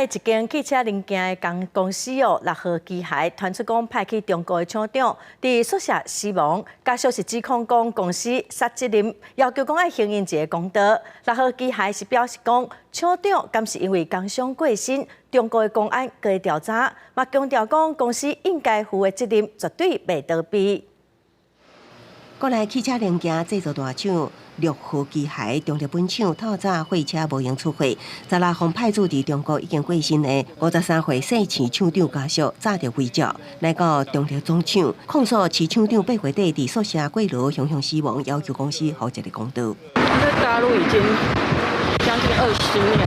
內一間汽車零件的公司哦，六號機械傳出講派去中國的廠長佇宿舍死亡，家屬是指控講公司失責任，要求講愛還𪜶一个公道。六號機械是表示講，廠長敢是因為工傷過身，中國的公安閣會調查，嘛強調講公司應該負的責任絕對袂逃避。國內汽車零件製造大廠六號機械中壢本廠透早貨車無閒出貨，十六予派駐佇中國已經過身的53歲姓徐廠長家屬紮著遺照來到中壢總廠控訴，徐廠長8月底佇宿舍過勞雄雄死亡，要求公司予一个公道。在大陸已經將近20年了，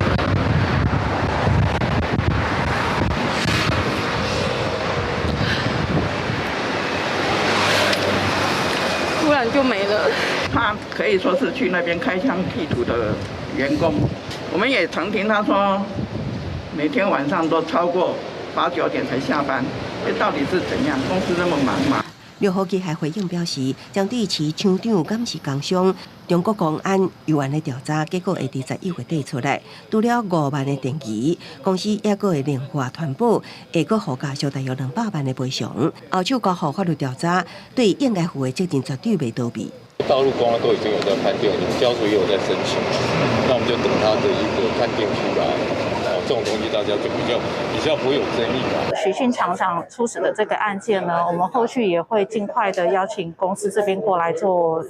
突然就沒了。他可以說是去那邊開疆闢土的員工，我們也常聽他說，每天晚上都超過八九點才下班，這到底是怎樣？公司那麼忙嗎？六號機械回應表示，針對徐廠長敢是工傷，中國公安有按咧調查，結果會佇11月底出來。除了5萬的電機，公司也閣會另外團保，會閣予家屬大約200萬的賠償。後手交予法律調查，對應該負的責任絕對袂逃避。大陸公安都已經有在判定，你們家屬也有在申請，那我們就等他的一個判定出來。這種東西大家就比較不會有爭議吧。徐姓廠長出事的這個案件呢，我們後續也會盡快的邀請公司這邊過來做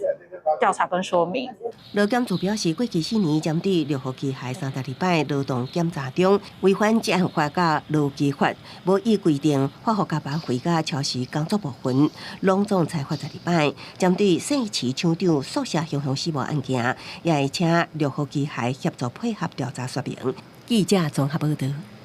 調查跟說明。勞檢處表示，過去4年針對六號機械32擺勞動檢查中，違反職安法佮勞基法，無依規定發予加班費佮超時工作部分，攏總裁罰12擺。針對姓徐廠長宿舍雄雄死亡案件，也會請六號機械協助配合調查說明。記者綜合報導。